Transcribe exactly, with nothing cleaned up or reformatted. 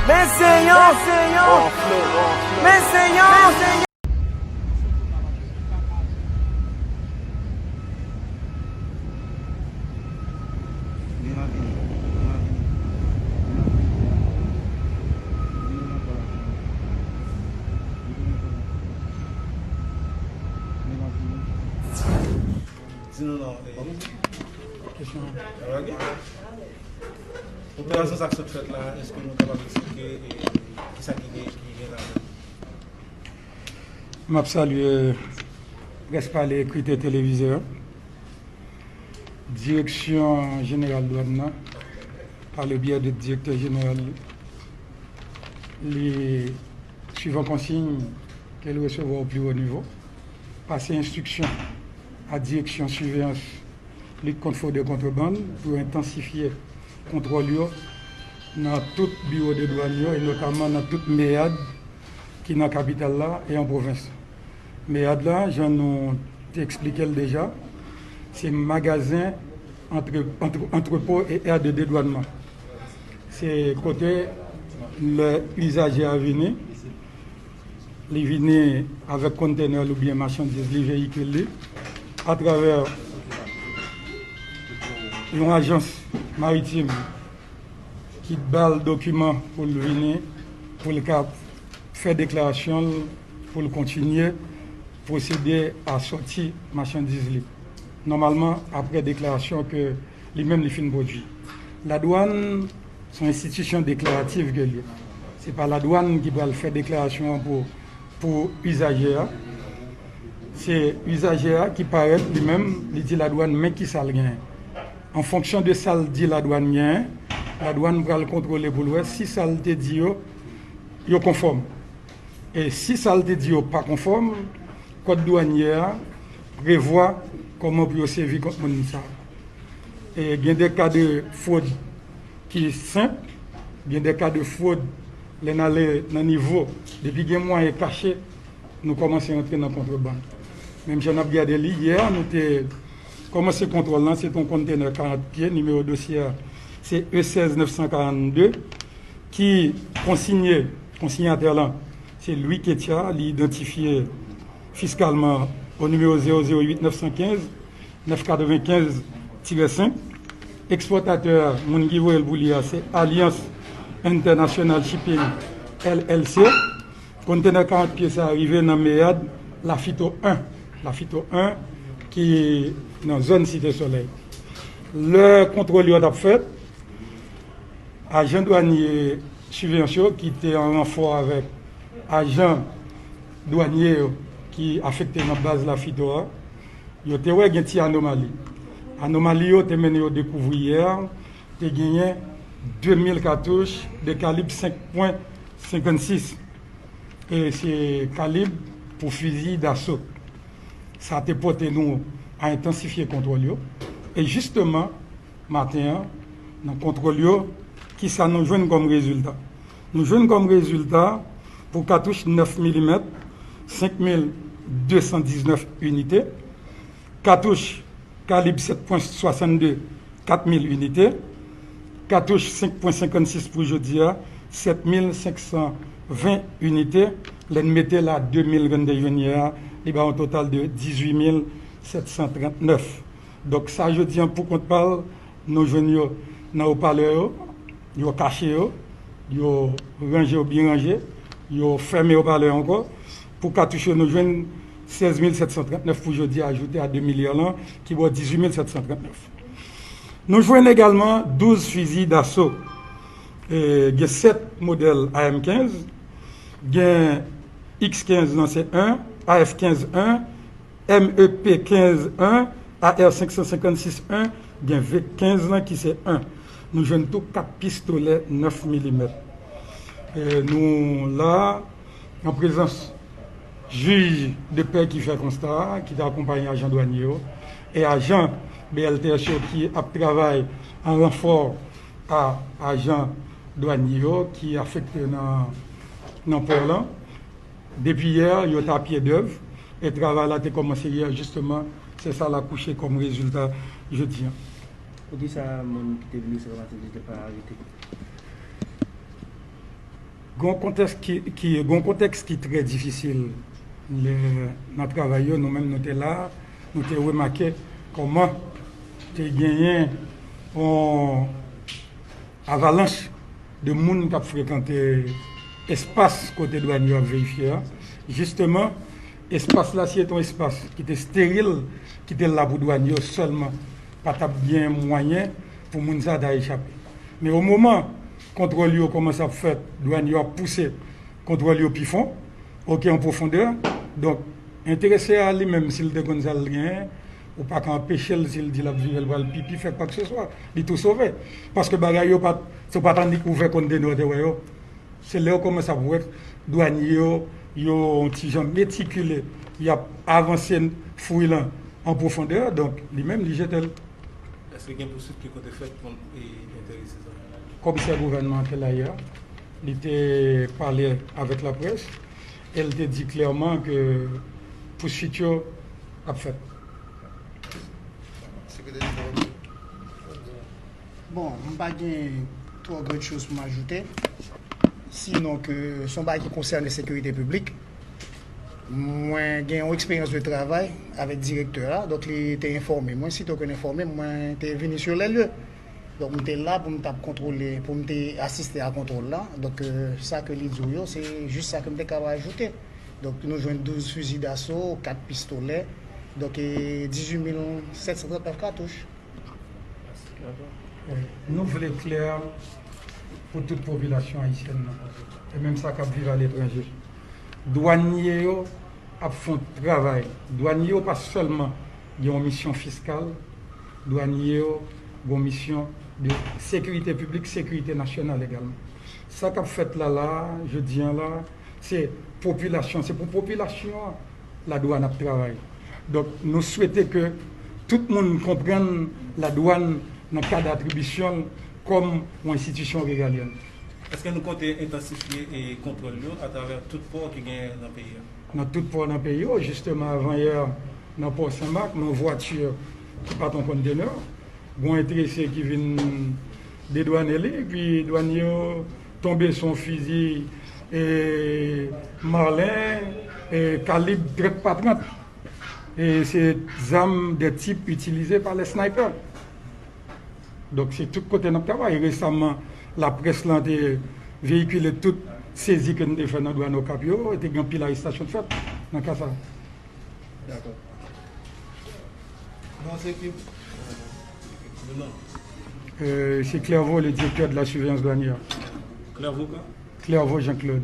Men se yon, men se yon, men se yon. Di nou non. Kesyon. Operasyon sa k sot fèt la, èske nou kapab eksplike, e, kisa ki gen, ki gen ladan? M ap salye Près Pale, Ekri Tè, Televizè. Direksyon Jeneral Dwàn nan, pa le byè de direktè jeneral li, li, suivan konsiy ke l resevwa o pli wo nivo, pase enstriksyon a Direksyon Siveyans Lit kont fwod e kontrebann pou yo entansifye kontwòl yo nan tout biwo de dwàn yo, e notaman nan tout meyad ki nan kapital la e an pwovens. Meyad la, jan nou te eksplike l deja, se magazen antre-, antre-, antrepo e è de dedwannman. Se kote lè izaje a vini, li vini avèk kontenè l oubyen machandiz li, veyikil li, atravè yon ajans maritim ki ba l dokiman pou l vini, pou l ka fè deklarasyon l, pou l kontinye pwosede a sòti machandiz li. Nòmalman, apre deklarasyon ke li menm li fin pwodui. Ladwàn se yon enstitisyon deklaratif ke l ye. Se pa ladwàn ki pral fè deklarasyon an pou, pou izaje a. Se izaje a ki parèt li menm, li di ladwàn men kisa l genyen. An fonksyon de sa l di ladwàn genyen, ladwàn pral kontwole pou l wè si sa l te di yo, yo konfòm. E si sa l te di yo pa konfòm, kòd dwanyè a prevwa kòman pou yo sèvi kont moun sa a. E gen de ka de fwod ki senp, gen de ka de fwod lè n ale nan nivo, depi gen mwayen kache, nou kòmanse rantre nan kontrebann. Menm jan n ap gade li, yè, nou te kòmanse kontwòl lan, se te yon kontenè karant pye, nimewo dosye a, se E sèz nèf san karannde, ki konsinye, konsinyatè lan, se Louis Ketia, li idantifye fiskalman o nimewo zewo zewo uit nèf san kenz, nèf katrevenkenz tirè senk. Ekspòtatè a, moun ki voye l pou li a, se Alliance International Shipping L L C. Kontenè karant pye sa a rive nan meyad Lafito en, Lafito en ki nan zòn Site Solèy. Lè kontwòl yo t ap fèt, ajan dwanye siveyans yo ki te an ranfò avèk ajan dwanye yo ki afekte nan baz Lafito a, yo te wè gen ti anomali. Anomali yo te mennen yo dekouvri yè, te genyen de mil katouch de kalib senk pwen senkannsis. E se kalib pou fizi daso. Sa te pote nou a entansifye kontwòl yo. E jisteman, maten an, nan kontwòl yo, kisa nou jwenn kòm rezilta? Nou jwenn kòm rezilta pou katouch nèf milimèt, senk mil de san diznèf inite, katouch kalib sèt pwen swasannde, kat mil inite, katouch senk pwen senkannsis pou jodi a, sèt mil senk san ven inite, lè n mete l a de mil grenn de jwenn yè a, li ba yon total de dizuit mil sèt san trannèf. Donk, sa jodi an, pou kont pa l, nou jwenn yo nan opalè yo, yo kache yo, yo ranje yo byen ranje, yo fèmen opalè yo ankò. Pou katouch yo, nou jwenn sèz mil sèt san trannèf pou jodi a, ajoute a de mil yè lan, ki ba w dizuit mil sèt san trannèf. Nou jwenn egalman douz fizi daso. E, gen sèt modèl A M kenz, gen X kenz lan se en, A F kenz en, M E P kenz en, A R senk san senkannsis en, gen V kenz lan ki se en. Nou jwenn tou kat pistolè nèf milimèt. E nou la, an prezans jij de pè ki fè konsta a, ki te akonpaye ajan dwanye yo, e ajan B L T S yo ki ap travay an ranfò a ajan dwanye yo ki afekte nan, nan pò lan. Depi yè, yo t a pye dèv, e travay la te kòmanse yè, jisteman, se sa l akouche kòm rezilta jodi an. Poukisa moun ki te vini sou Matinik te pa arete? Gon kontèks ki, ki, gon kontèks ki trè difisil lè nan travay yo, nou menm nou te la, nou te remake kòman te genyen yon avalanch de moun k ap frekante espas kote dwàn yo ap verifye a. Jisteman, espas la, si se te yon espas ki te steril, ki te la pou dwàn yo sèlman, pa t ap gen mwayen pou moun sa ta echape. Men o moman kontwòl yo kòmanse ap fèt, dwàn yo ap pouse kontwòl yo pi fon, oke, an pwofondè. Donk, enterese a li menm, si l te konn sa l genyen, ou pa ka anpeche l, si l di l ap viv, l pral pipi, fè kwakseswa, li tou sove. Paske bagay yo pa t, se pa t annik ouvè kontenè w te wè yo. Se lè w kòmanse ap wè dwanye yo, yo yon ti jan metikile, y ap avanse fouy lan an pwofondè, donk li menm li jete l. Èske gen pouswit ki konte fèt kont, e, enterese sa? Komisè gouvènman an te la yè, li te pale avèk laprès e l te di klèman ke pouswit yo ap fèt. Sekretè Jeneral. Bon, m pa gen twò grand chose pou m ajoute, sinon ke se yon bagay ki konsène sekirite piblik. Mwen gen yon eksperyans de travay avèk direktè a, donk li te enfòme mwen, sitò ke l enfòme m, mwen te vini sur les lieux. Donk m te la pou m t ap kontwole, pou m te asiste a kontwòl la. Donk, euh, sa ke li di w yo, se jis sa ke m te kapab ajoute. Donk nou jwenn douz fizi daso, kat pistolè, donk, e dizuit mil sèt san trannèf katouch. Nou vle klè pou tout popilasyon ayisyèn nan, e menm sa k ap viv aletranje. Dwanye yo ap fè yon travay. Dwanye yo pa sèlman gen yon misyon fiskal, dwanye yo gen yon misyon de sekirite piblik, sekirite nasyonal egalman. Sa k ap fèt la la, jodi a la, se popilasyon, se pou popilasyon an ladwàn ap travay. Donk, nou swete ke tout moun konprann ladwàn nan kad atribisyon l kòm yon enstitisyon regalyèn. Èske nou konte entansifye, e, kontwòl yo atravè tout pò ki genyen nan peyi a? Nan tout pò nan peyi yo, jisteman, avan yè, nan pò Senmak, nan vwati ki pa t yon kontenè, gon enterese ki vin dedwane li, epi dwanye yo tonbe sou yon fizi, e, Marlin, e, kalib trant pa trant. E se zam de tip itilize pa les snipers. Donk, se tout kote n ap travay. Resaman, laprès lan te veyikile tout sezi ke n te fè nan dwàn Okap yo, e te gen anpil arestasyon t fèt nan ka sa. Dakò. Non, se ki? Non. Euh, c'est Clairvaux, le directeur de la surveillance douanière. Clairvaux quoi? Clairvaux Jean-Claude.